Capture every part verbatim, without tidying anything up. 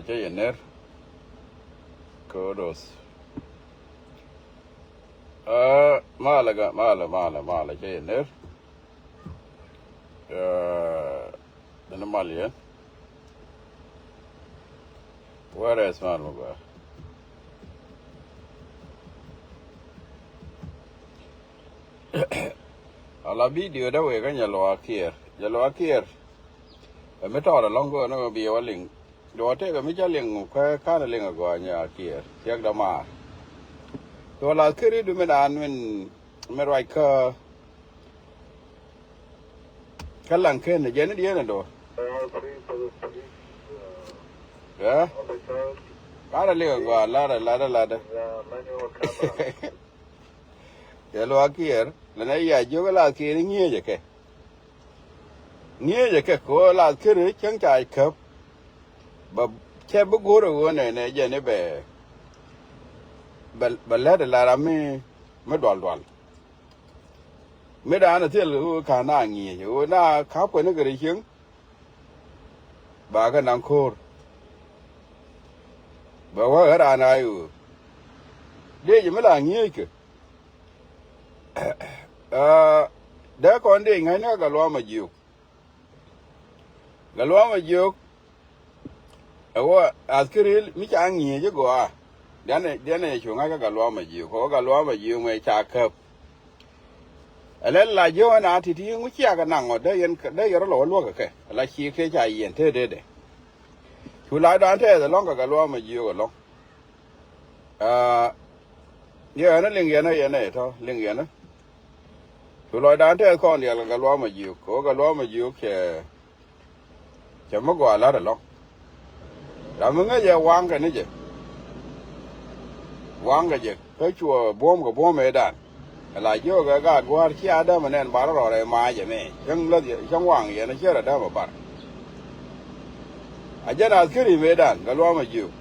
Cä yɛ ner. Kudos. Ah, malɛ ga, malɛ, malɛ, malɛ, cä yɛ ner. Ah, dini mal yɛ. Where is mal mi gɔaa? Ala video dee wek kä Nyaluak Kiɛɛr. Nyaluak Kiɛɛr. Ɛ mi tɔɔr ɛlɔ̱ŋ kɛ ni wä bi wä liŋ. Duɔ tëëkɛ mi cä liŋ kä ka̱n liŋ ɛ gɔaa Nyaluak Kiɛɛr. Thiäk dämaar. Duɔ la keri du mi naan min, mi ruac kä, kä laŋ ken jɛn i̱ dieen ɛ duɔ. Ɛ? Ka̱n liŋ ɛ gɔaa ladɛ, ladɛ, ladɛ. Nyaluak Kiɛɛr, lɛ nɛ ya jiök la keri ŋi̱eecɛ kɛ. Ŋi̱eecɛ kɛ kɛ ɣöö la keri cäŋ ca käp. Bɛ cɛ bi go̱o̱r ɛ ɣöö nɛnɛ jɛn i̱ bɛ, bɛ, bɛ lät ɛ la ram mi, mi dual dual. Mi daanɛ thil ɣöö ka̱n na ŋi̱eec ɣöö na ka̱p kɛ ni kɛ ri cieŋ. Ba kɛ naŋ ko̱o̱r. Bɛ wä ɣän raan a i̱ ɣöö dee jɛ mi la ŋi̱eec kɛ. Aa, dee kɔn dee ŋäcni kä Gatluak Majiök. Gatluak Majiök ɛ wä askiri mi ca ŋi̱eec i̱ gɔaa. Dianɛ, dianɛ cu ŋa̱c kä Gatluak Majiök kɛ wä Gatluak Majiök mɛ ca käp. Ɛ lɛ la jiök ɛn a ti̱ti̱ ŋu ciakɛ naŋ ɔ dee yɛn, dee yɛn rɔ lɔ wä luäk kɛ kɛ la ci kɛ ca yiɛn te dee dee. Cu la dan tɛɛth ɛlɔ̱ŋ kɛ Gatluak Majiök ɛlɔ̱ŋ. Aa, yɛn ɛ liŋ yɛn ɛ, yɛn ɛ tɔ liŋ yɛn ɛ. Cu lɔcdan tɛth kɔn diaal kɛ Gatluak Majiök kɛ ɣöö Gatluak Majiök cɛ, cɛ mi gɔaa la̱t ɛlɔ̱ŋ. Ram mi ŋäc ɛ waŋkɛ ni jɛ. Waŋkɛ jɛ kä cuɔ buɔ̱m kɛ buɔ̱m ëëdan. Ɛ la jiök ɛ gaat gua̱a̱r ci Adam ɛ nɛn bar rɔɔrɛ ma̱a̱c ɛmɛ cäŋ läth, cäŋ waŋ yɛn ɛ cier Adam ɛ bar. A jɛn askiri mëëdan Gatluak Majiök.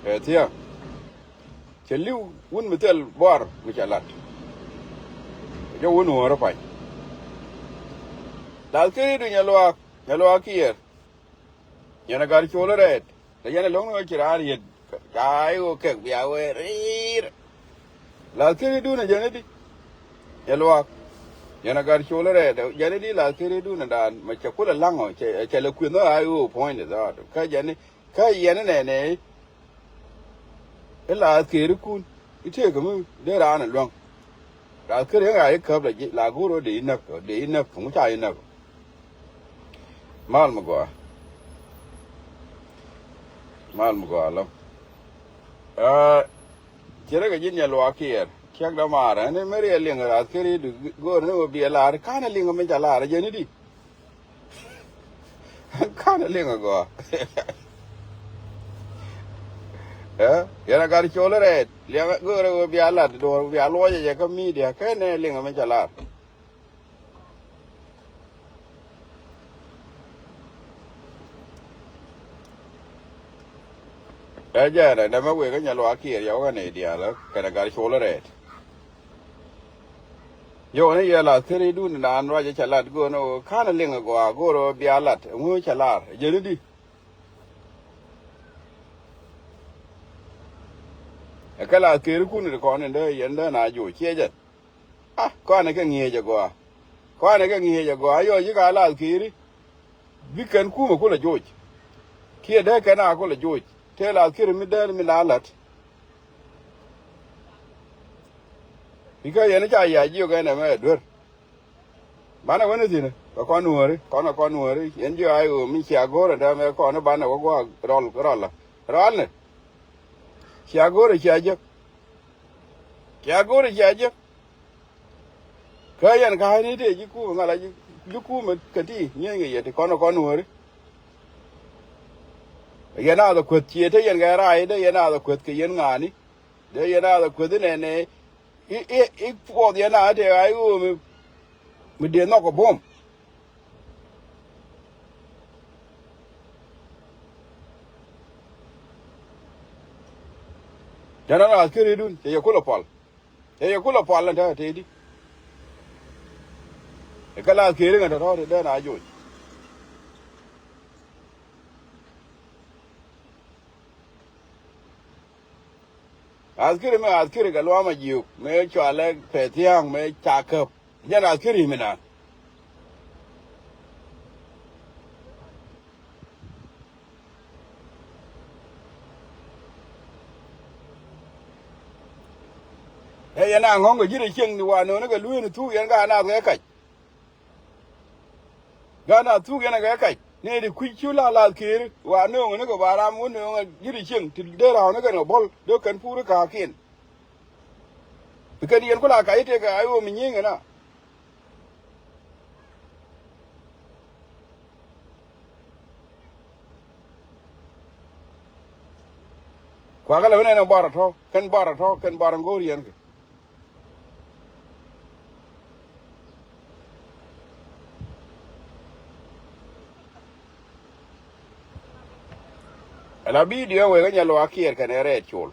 Ɛ thiäŋ. Cɛ li̱w wun mi thil buar mi ca lat. Jɛ wun wun rɔ pany. Lath keri du Nyaluak, Nyaluak Kiɛɛr. Yɛn a gat col rɛɛt. Lɛ yɛn a lo̱ŋ ni wä ci raar yet. Ca i̱ wä kɛk bia wee riir. Lath keri dun a jɛn i̱di. Nyaluak. Yɛn a gat col rɛɛt. Jɛn i̱di lath keri dun a daan. Ma cɛ kulɛ laŋ ɔ. Cɛ, cɛ lɛ kueth ni a i̱ wä puɔ̱ny de dhaat. Kä jɛn i̱, kä yɛn i̱ nɛnɛ i̱. I̱ la athkërikun i̱ tëëkɛ mi dee raan ɛ luäŋ. La athkëri ɣän ɣa̱c i̱ käp la ji̱ la go̱o̱r ɣä dee i̱ näk, dee i̱ näk ŋu ca i̱ näk. Mal mi gɔaa. Mal mi gɔaa lɔ. Aa, ci rɛ kɛ ji̱n Nyaluak Kiɛɛr ciɛk dämaar ɛn i̱ mi riɛl liŋ athkëri du go̱o̱r ni ɣä biɛ laar i̱ ka̱n ɛ liŋ mi ca laar ɛ jɛn i̱di. Ka̱n liŋ agɔaa. Ɛ yɛn a gat col rɛɛt liɛŋ go̱o̱rɛ ɣöö bia lat duɔ̱ɔ̱r bia luɔcɛ jɛ kä media kɛn nɛ liŋ mi ca lar. Ɛ jɛɛn ɛ nɛmɛ wek kä Nyaluak Kiɛɛr yɛ wä kɛ nɛy diaal kɛnɛ gat col rɛɛt. Yio̱w ni yɛ lath keri dun naan ruacɛ ca lat go̱o̱n ɣöö ka̱n liŋ agɔaa go̱o̱r ɣöö bia lat ŋu ca lar jɛn i̱di. Ɛ kɛ lath keri kun i̱ kɔn in dee yɛn dee na joc ciɛ jɛn. A kɔn ɛ kɛ ŋi̱eec agɔaa. Kɔn ɛ kɛ ŋi̱eec agɔaa yɔ ji̱ ka lath keri. Bi kɛn kumɛ kulɛ joc. Kiɛ dee kɛn a kulɛ joc tëë lath keri mi dee mi la la̱t. Bikɛ yɛn ca yac jiök ɛn ɛmɛ ɛ duer. Banɛ wä ni thi̱n kɛ kɔn nuääri kɔn kɛ kɔn nuääri yɛn jiök a i̱ ɣöö mi cia go̱o̱r ɛn tɛmɛ kɔn i̱ banɛ wä gua̱a̱k rɔl rɔlä rɔalnɛ. Cia go̱o̱r ɛ cia jek. Cia go̱o̱r ɛ cia jek. Kä yɛn ka̱a̱cni tëë ji̱ kumɛ ŋa̱l a ji̱ kumɛ kä ti nyieeny kɛ yɛ ti kɔn kɔn nuääri. Yɛn a dhɔ kueth cie te yɛn kɛ raay dee yɛn a dhɔ kueth kɛ yɛn ŋa̱a̱ni. Dee yɛn a dhɔ kueth inɛnɛ i̱ i̱ i̱ puɔth yɛn a tëë a i̱ ɣöö mi mi dee nhɔk kɛ buɔ̱m. Tɛn a lath keri dun cɛ yɛ kulɛ puɔl. Cɛ yɛ kulɛ puɔl ɛn tɛ̈ tëëdi. Ɛ kɛ lath keri ŋɛ tɔ̱tɔ̱ te dee na joc. Athkiri mi athkiri kɛ luaam a jiök mi cualɛ pɛthiaŋ mi ca käp. Jɛn athkiri mi na. Ɛ yɛn a ŋɔ̱ŋ kɛ ji̱ rɛ cieŋ ni wa nööni kɛ lueeni thuk yɛn ka naath kɛ kac. Gat na thuk yɛn a kɛ kac ni ti kui̱ cu la lath ki̱i̱r wa nööŋ ni kɛ ba ram wä nööŋ a ji̱ ti cieŋ ti dee raw ni kɛn kɛ bɔl dee kɛn pur ka̱a̱kiɛn. Bi kɛn yɛn ku la kac itek a iwom inyieŋ ɛn a. Kuakä lɛ wä nɛn ɛ bɔr a tɔ̱ kɛn bɔr a tɔ̱ kɛn bɔr a ŋo̱o̱r yɛn kɛ. Ala bidio wek nya luak kiɛɛr kɛnɛ rɛɛt col.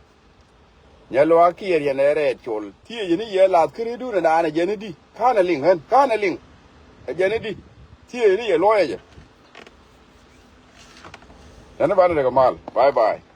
Nya luak kiɛɛr yɛn ɛ rɛɛt col. Thiecä ni yɛ lath käri dun ɛ naan ɛ jɛn i̱di. Ka̱n ɛ liŋ ɣän ka̱n ɛ liŋ. Ɛ jɛn i̱di. Thiecä ni yɛ luɔyɛ jɛ. Yɛn i̱ banɛ rɛ kɛ mal. Bye bye.